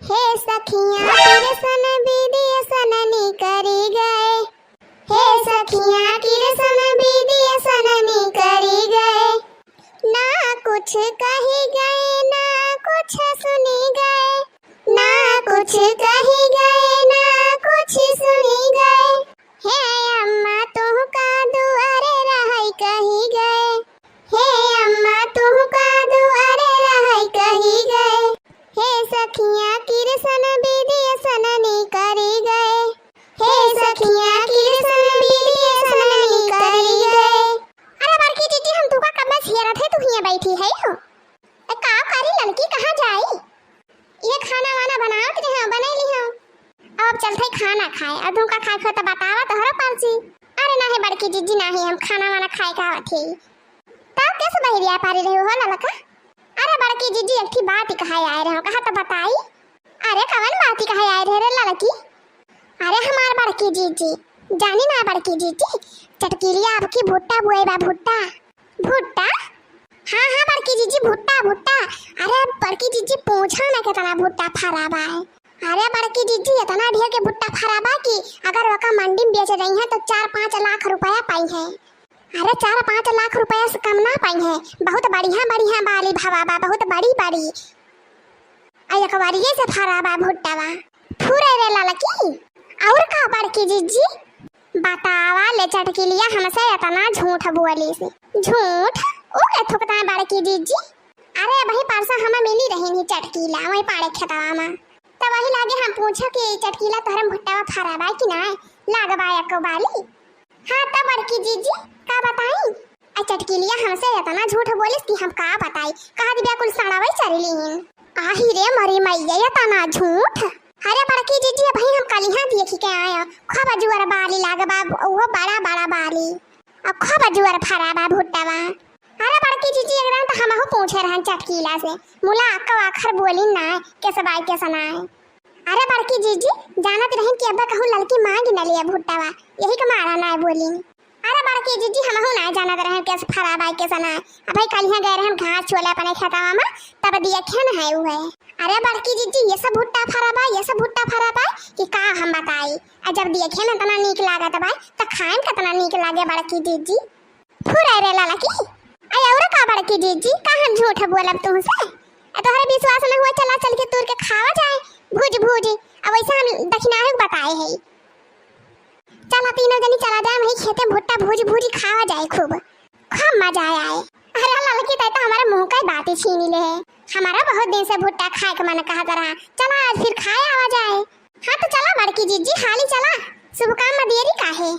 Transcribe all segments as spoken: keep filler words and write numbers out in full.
हे सखियाँ किरसन बिदियसन निकरि गए, हे सखियाँ किरसन बिदियसन निकरि गए। ना कुछ कहि गए, ना कुछ सुनि गए, ना कुछ कहि गए, ना कुछ सुनि गए। हे अम्मा तुहका दुआरे रहै कहि गए, हे अम्मा तुहका दुआरे रहै कहि गए। हे सखियाँ किरसन बिदियसन निकरि गए, हे सखियाँ किरसन बिदियसन निकरि गए। अरे बड़की जिज्जी, हम तुहका कब से हेरत है, तू हियाँ बैठी है हो। ए, का करी ललकी, कहाँ जाई? ये खाना वाना बनावत रहे, बनैली हम। अब चलते खाना खाए, अब तुमका खाए के हो तो बतावा तोहरा पर्ची। अरे नाही बड़की जिज्जी, नाही हम खाना वाना खाए का आवत ही। तब कैसे बहिरिया पारी रहे हो ललका? अरे बड़की जिज्जी, एक ठी बात ही कहा आए रहे हो, कहा तो बताई। अरे कवन बात ही कहा आए रहे रे ललकी? अरे हमार बड़की जिज्जी, जानी ना बड़की जिज्जी, चटकीलिया आपकी भुट्टा बोए बा, भुट्टा। भुट्टा? हाँ, हाँ, बड़की जिज्जी, भुट्टा, भुट्टा। अरे, बड़की जिज्जी, पूछा ना केतना भुट्टा फरा बा। अरे, बड़की जिज्जी, एतना ढेर के भुट्टा फरा बा कि अगर ओका मंडी में बेचे जइहें, तो चार पाँच लाख रुपया पइहें। अरे, चार पाँच लाख रुपया से कम ना पइहें। बहुत बढ़िया, बढ़िया बाली भवा बा, बहुत बड़ी, बड़ी। आ, एकबारिये से फरा बा भुट्टा बा। फुरे रे ललकी, और का बड़की जिज्जी? बतावा ले चटकिलिया हमसे एतना झूठ बोली से। झूठ? ऊ के थुकता है बड़की जिज्जी? अरे वही परसा हम मिली रही नी चटकीला, वही पाड़े खेतवा में। तब वही लागे हम पूछो कि चटकीला तोहरे भुट्टावा फरा बा कि नाय? लाग बा एको बाली? हाँ तब बड़की जिज्जी, का बताई? आ चटकीलिया हमसे एतना झूठ बोलिस कि हम का बताई। कहा दिया कुल सड़ावई चरी लीन। आही रे मरी मैया, एतना झूठ। अरे बड़की जिज्जी, अबही हम कलिहा देखी के आया। खूब जुअर बाली लाग बा, उहो बड़ा बड़ा बाली। अब खूब जुअर फरा बा भुट्टावा। अरे बड़की जिज्जी, एक दिन तो हमहू पूछे रहन चटकीला से, मुला अक्का आखर बोली ना, कैसे बाई कैसे ना है। अरे बड़की जिज्जी, जानत रहन कि अब्बा कहूँ ललकी मांग न लिया भुट्टावा, यही के मारा ना बोली। अरे बड़की जिज्जी, हमहू ना जानत रहन कैसे फरा बाई कैसे ना है। अबही कलिहा गए रहन घास छोले अपने खेतवा में, तब देखे न है उहे। अरे बड़की जिज्जी, ये सब भुट्टा फरा बा, ये सब भुट्टा फरा बा कि का हम बताई। आ जब देखे में इतना नीक लागत बा, त खाए में कितना नीक लागे बड़की जिज्जी। फुरै रे ललकी। अरे और का बड़की जिज्जी, का हम झूठ बोलब तुमसे? ए तोहरे विश्वास न हुआ, चला चल के तूर के खावा जाए, भूज भूज। अब वैसे हम दखिनाही बताए है। चला तीनों जनी चला जाए, वही खेते भुट्टा भूज भूज खावा जाए खूब। खूब मजा आए। अरे ललकी, तै तो हमारे मुंह का ही बात ही छीनी ले है। हमारा बहुत दिन से भुट्टा खाए के मन कहत रहा। चला आज फिर खाए आवा जाए। हाँ तो चला बड़की जिज्जी, हाली चला, शुभ काम में देरी काहे।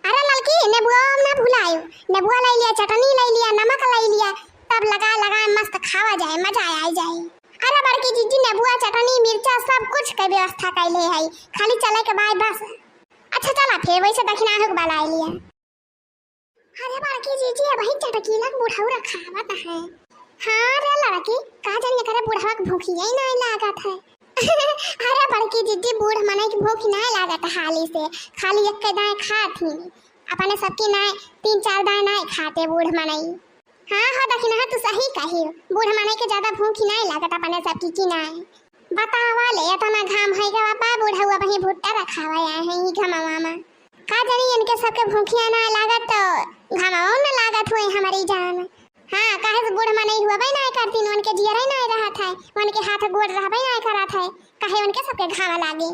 अरे ललकी, नेबुआ ना भुलायो, नेबुआ लै लिया, चटनी लै लिया, नमक लै लिया, तब लगा लगा मस्त खावा जाए, मजा आ जाए। अरे बड़की जिज्जी, नेबुआ, चटनी, मिर्चा सब कुछ के व्यवस्था कैले है, खाली चले के बाय बस। अच्छा चला फिर, वैसे दखिना हुक बलाई लिया। अरे बड़की जिज्जी, अबही चटकीला के बुढ़ऊ रखावत है। हाँ रे लड़की, का जानी एकरे बुढ़वा के भूखिया ही नाय लागत है। अरे बड़की जिज्जी, बूढ़ मनई के भूख नाय लागत हाली से, खाली एक दाएं खात ही। अपने सबकी नाय, तीन चार दाएं नाय खाते बूढ़ मनई। हाँ हो दखिना, तू सही कही, बूढ़ मनई के ज्यादा भूख ही नाय लागत अपने सबकी की नाय। बतावा ले, एतना घाम होइ गवा बा, बुढ़ऊ अबही भुट्टा रखावा आए हैं ई घमवा मा। का जानी इनके सबके भूखिया ना लागत तो घमवा न लागत हुए हमारी जान। हाँ, काहे से बूढ़ मनई हुआ बे ना करतीन, उनके जियरे ना रहत है, उनके हाथ गोड़ रहबे ना करत है, काहे उनके सबके घाम लागे।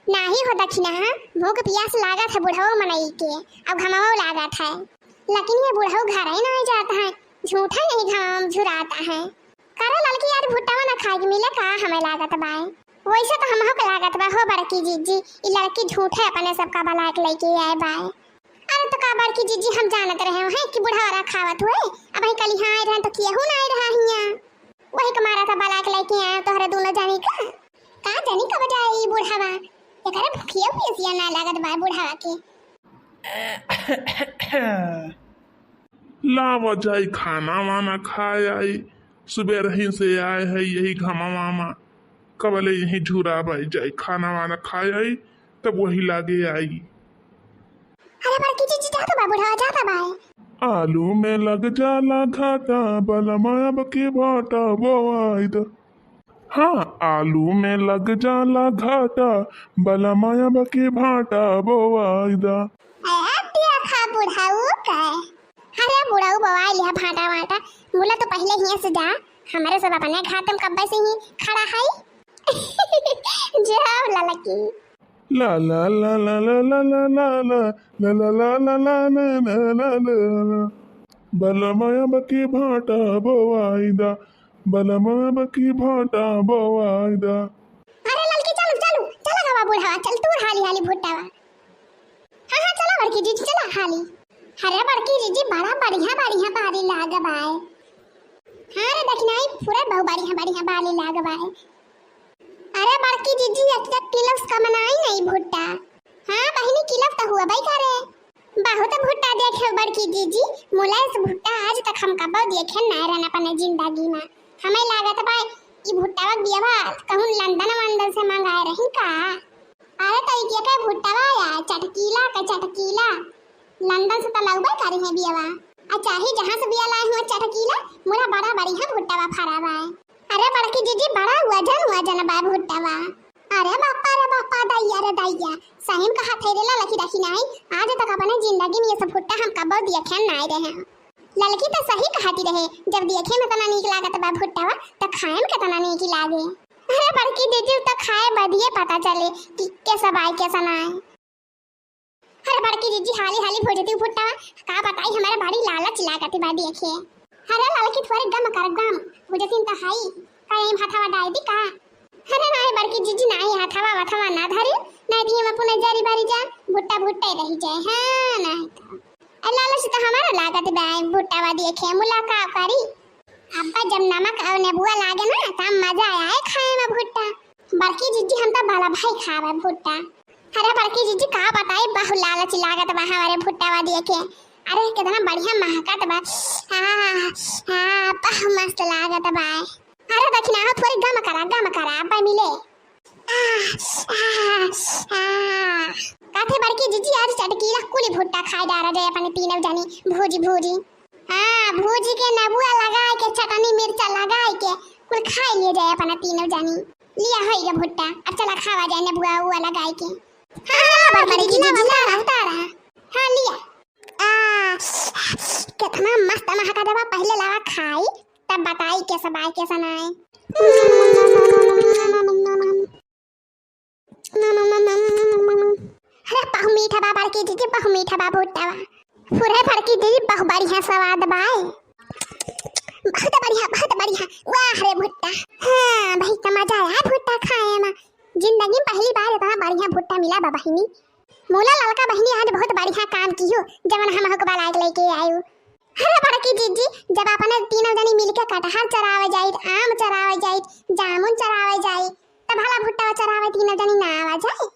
नाही हो दखिना, भूख पियास लागत है बुढ़ऊ मनई के, अब घमवा लागत है, लेकिन ये बुढ़ऊ घर ही ना जात है, झूठा यही घाम झुराता है। करे ललकी, आज भुट्टावा ना खाए के मिले का हमें लागत बाय। वैसे तो हमहू के लागत बा हो बड़की जिज्जी, ई लड़की झूठे अपने सबका बलाय के लइके आए बाय। अरे तो का बड़की जिज्जी, हम जानत रहे हैं कि बुढ़ावा खावत हुए, अबही कलिहा आए रहन तो केहू ना आए रहा हियाँ। वही के मारा था बलाय के लइके आए तोहरे दोनों जानी का। का जानी कब जाए ई बुढ़ावा, एकरे भुखिया पियसिया ना लागत बा बुढ़ावा के। लावा जाई खाना वाना खाए आई, सुबह रही से आए है यही घमवा मा, कबले यही झुराबाई जाई, खाना वाना खाए आई, तब वही लागे आई। अरे बड़की जिज्जी जाता बा बुढ़ावा, जाता बा। आलू में लग जाला घाटा, बलमा अब के भाटा बोआई द। हाँ, आलू में लग जाला घाटा, बलमा अबकी भाटा बोवाई दा। ए, दिया खा बुढ़ऊ के। अरे बुढ़ऊ बोवाई लिहा भाटा वाटा, मुला तो पहिले हियाँ से जा, हमरे सब अपने घाट में कब्बे से ही खड़ा है। जाओ ललकी। ला ला ला ला ला ला ला ला ला ला ला ला ला ला ला ला ला। बलमा अबकी भाटा बोवाई दा, बलमा अबकी भाटा बोवाई दा। अरे ललकी चल चल चल गवा बुढ़वा, चल तू हाली हाली भुट्टावा। हाँ हाँ चला बड़की जीजी चला हाली। अरे बड़की जीजी बड़ा बढ़िया बढ़िया बारी लाग बाय। हाँ रे दखिनाही पूरा बहु बढ़िया बढ़िया बारी लाग बाय। अरे बड़की जीजी, एक एक किलो से कम नाई नहीं भुट्टा। हाँ बहिनी, किलो तो हुआ भाई करे। बहुत भुट्टा देखे बड़की जीजी, मुलायस भुट्टा आज तक हम कबो देखे नाय रहन अपने जिंदगी में। हमें लागत बा ई भुट्टावा बियावा कहूँ लंदन वंदन से मंगाए रही का। अरे तो ई के भुट्टावा या चटकीला का चटकीला, लंदन से तो लउबे करी है बियावा। आ चाहे जहाँ से बिया लाए हुआ चटकीला, मुला बड़ा बढ़िया भुट्टावा फरा बा। अरे बड़की जीजी, बड़ा वजन वजन बा भुट्टावा। अरे बापा रे बापा, दैया रे दैया, सही में कहत है रे ललकी दखिनाही, आज तक अपने जिंदगी में ये सब भुट्टा हम कबो देखे नाय रहे। ललकी तो सही कहती रहे, जब देखे में तना नीक लागत बा भुट्टावा, त खाए में कितना नीक लागे। अरे बड़की जीजी, तो खाए बदिये पता चले कि कैसा बाय कैसा नाय। अरे बड़की जीजी, हाली हाली भूजती भुट्टावा, का बताई, हमारे बड़ी लालच लागत बा देखे। अरे ललकी थोड़े गम कर गम, भूजती तो हाई, का यही हथवा डाल दी का? अरे नाय बड़की जीजी, नाय हथवा वथवा ना धरी, नाय दी हम अपने जरी भरी जा, भुट्टा भुट्टे रही जाए, हाँ नाय तो। ए लालच तो हमारा लागत बा भुट्टावा देखे, मुला का करी। अब्बा जब नमक और नेबुआ लागे ना, तब मजा आए खाए में भुट्टा। बड़की जीजी, हम तो भला भाई खावे भुट्टा। अरे बड़की जीजी, का बताई, बहु लालच लागत बा हमारे भुट्टावा देखे। अरे कितना बढ़िया महकत बा। हाँ, हाँ, बहु मस्त लागत बा। अरे दखिना हो, थोड़ी गम करा, गम करा, अब्बा मिले। आ, आ, आ। काथे बड़की जीजी, आज चटकीला कुली भुट्टा खाए डारा जाए अपने तीनों जनी भूजी भूजी। हाँ, भूजी के नबुआ लगाए के, चटनी मिर्चा लगाए के, कुल खाए लिए जाए अपना तीनों जानी। लिया होई गे भुट्टा, अब चला खावा जाए नबुआ उआ लगाए के। हाँ, हाँ, बड़की बड़की जीजी, जीजी, लावा, लावा। उतारा। हाँ, लिया। आ, कितना मस्त महका देवा, पहले लावा खाई, तब बताई कैसा बाय कैसा नाय। अरे, बहु मीठा बा बड़की जीजी, बहु मीठा बा भुट्टावा। फुरहे बड़की जीजी, बहु बढ़िया स्वाद बा। बहुत बढ़िया, बहुत बढ़िया। वाह रे भुट्टा। हाँ, भाई का मजा आया भुट्टा खाए में। जिंदगी में पहली बार इतना बढ़िया भुट्टा मिला बा बहिनी। मोला ललका बहिनी आज बहुत बढ़िया काम कियो, जवन हम हुकबा लायक लेके आयो। अरे बड़की जीजी, जब अपने तीनों जनी मिलके कटहर चरावे जाइत, आम चरावे जाइत, जामुन चरावे जाइत, तब भला भुट्टा चरावे तीनों जनी ना आवा जाए?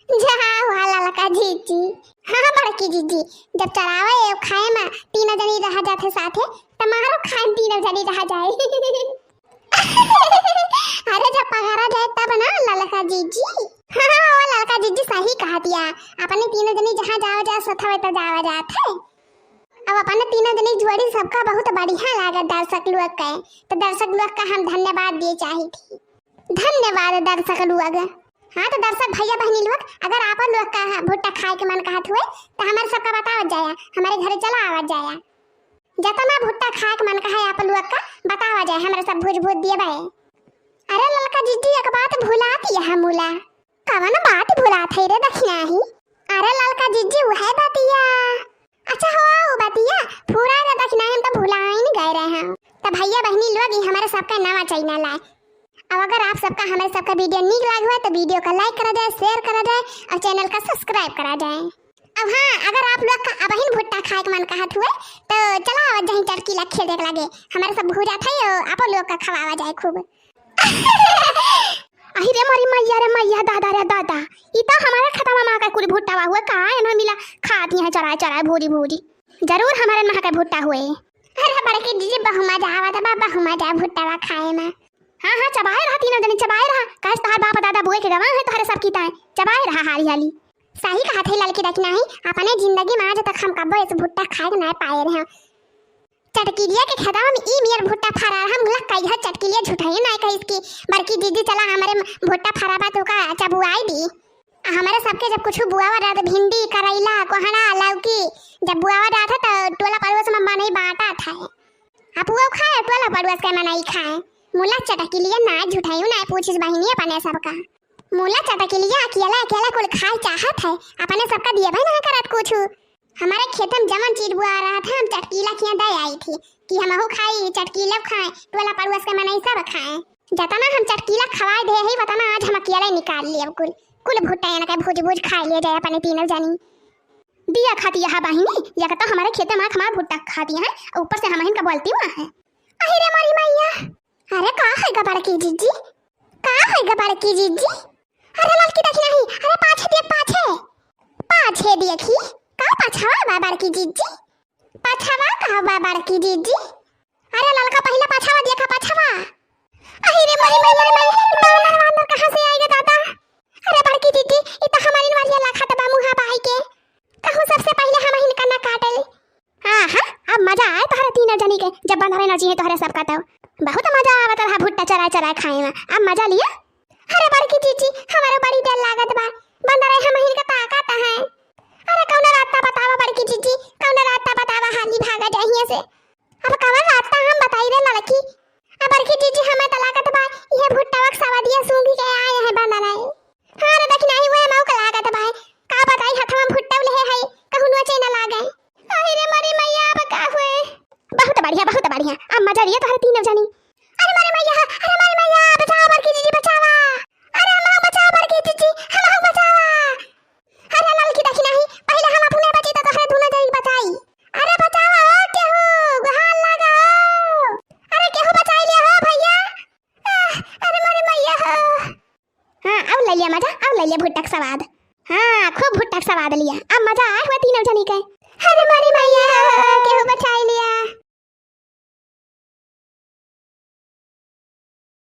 जा हुआ ललका जीजी। हाँ बड़की जीजी, जब चरावे और खाए में तीनों जनी रह जाते साथे, त मारो खाए में तीनों जनी रह जाए। अरे जब पगारा जाए तब ना ललका जीजी। हाँ, हाँ, वो ललका जीजी सही कहा दिया। अपने तीनों जनी जहाँ जावा जाए सथवे तो जावा जात है। अब अपने तीनों जनी जोड़ी सबका बहुत बढ़िया लागत दर्शक लोग के, तो दर्शक लोग का हम धन्यवाद दिए चाही थी। धन्यवाद दर्शक लोग। हाँ तो दर्शक भैया बहनी लोग, अगर आप लोग का भुट्टा खाए के मन कहत हुए तो हमारे सबका बतावत जाया, हमारे घरे चला आवत जाया। जतना भुट्टा खाए के मन कहे आप लोग का बतावा जाए, हमारे सब भूज भूज दिए बाए। अरे ललका जीजी एक बात भुलात यह मुला। कवन बात भुलात है रे दखिनाही? अरे ललका जीजी वह बतिया। अच्छा हो वो बतिया, पूरा रे दखिनाही हम तो भुलाइन गए रहे हैं। तो भैया बहनी लोग, ये हमारे सबका नवा चैनल है। अब अगर आप सबका हमारे सबका वीडियो नीक लाग हुआ तो वीडियो का लाइक करा जाए, शेयर करा जाए और चैनल का सब्सक्राइब करा जाए। अब हाँ, अगर आप लोग का अबहिन भुट्टा खाए के मन कहत हुए तो चला आवत जाही चटकीला खेल देख लागे, हमारे सब भूजा थे और आप लोग का खवावा जाए खूब। अहि रे मोरी मैया रे मैया, दादा रे दादा, ई तो हमारे खतवा मा का कुल भुट्टावा हुआ का एन्हा मिला खात ही है चराए चराए भूरी भूरी। जरूर हमारे महा का भुट्टा हुए। अरे बड़की जीजी, बहु मजा आवत बा, बहु मजा भुट्टावा खाए में। हाँ, हाँ, चबाए रहा तीनों जनी, चबाए रहा। काहे से तोहार बाप दादा बुए के गवा है तोहरे सब की ताए। चबाए रहा हाली हाली। सही कहत है ललकी दखिनाही, अपने जिंदगी में आज तक हम कब्बो ऐसे भुट्टा खाए के नाय पाए रहे। चटकिलिया के खेतवा में ई मेर भुट्टा फरा रहा, हम लग कही है चटकिलिया झुठई ना कहिस कि बड़की दीदी चला हमरे म-, भुट्टा फरा बा तो का चबुआई दी। आ हमरे सबके जब कुछ बुआवा रहत, भिंडी, करैला, कोहड़ा, लौकी, जब बुआवा रहत है तो टोला पड़ोस में मनई बांटत है। अपुआ खाए, टोला पड़ोस के मनई खाए। मुला चटकिलिया ना झुठई ना पूछिस बहिनी अपने सबका। मुला चटकिलिया अकेला अकेला कुल खाए चाहत है, अपने सबका दिए भाई ना करत कुछ। हमारे खेत में जवन चीज बुआ रहा था, हम चटकीला किया दे आई थी कि हमहू खाई, चटकीला खाए, टोला पड़ोस के मनई सब खाए। जतना हम चटकीला खवाए दे ही, वतना आज हम अकेले निकाल लिए कुल। कुल भुट्टा इनके भुज भुज खा लिए जाए अपने तीनों जनी। दिया खाती यहाँ बहिनी, या तो हमारे खेत में आँख मार भुट्टा खाती हैं, ऊपर से हम इनका बोलती हुआ है। अहि रे मोरी मैया, अरे का है गा बड़की जीजी? का है गा बड़की जीजी? अरे ललकी देखी नहीं, अरे पाछे देख पाछे। पाछे देखी, का पछवा बा बड़की जीजी? पछवा का बा बड़की जीजी? अरे ललका पहिला पछवा देखा पछवा। अहि रे मोरी मैया रे मैया, बानर वानर कहाँ से आइगा दादा? अरे बड़की जीजी, ई तो हमारी नवारिया लाखा दबा मुहा बाई के। कहूँ सबसे पहिले हम हिनका ना काटे। हाँ, हाँ, अब मजा आए तोहरे तीनों जनी के, जब बंदरे ना जिए तोहरे सबका तब। बहुत मजा आवत रहा भुट्टा चराए चराए खाए में, अब मजा लिया। अरे बड़की जीजी, हमारे बड़ी डर लागत बा, बंदरे हम हिनका ताकत है। अरे कौन रास्ता बतावा बड़की जीजी, कौन रास्ता बतावा, हाली भागा जाए हियां से। अब कौन रास्ता हम बताई रे लड़की? अब बड़की जीजी हमें तो लागत बा, ये भुट्टा वक सवादिया सूंघ के आए हैं बंदरे। हाँ रे, देखी नाही, वह मौका लागत बा। का बताई, हथवा में भुट्टा लेहे है, कहूँ नोचे न लागे। अरे रे मोरी मैया, अब का हुए? बहुत बढ़िया, बहुत बढ़िया। अब मजा लिया तोहरे तीनों जनी। अरे मोरी मैया, अरे मोरी मैया, बचावा बड़की जीजी, बचावा। अरे हमहू बचावा बड़की जीजी, हमहू बचावा। अरे ललकी देखी नाही, पहिले हम अपने बची तो तोहरे दोनों जनी बचाई। अरे बचावा हो केहू, गुहार लागा हो। अरे केहू बचाई लिया हो भैया। आह, अरे मोरी मैया हो। हाँ, अब ले लिया मजा, अब ले लिया भुट्टा के स्वाद। हाँ, खूब भुट्टा के स्वाद लिया। अब मजा आए हुआ तीनों जनी के। अरे मोरी मैया,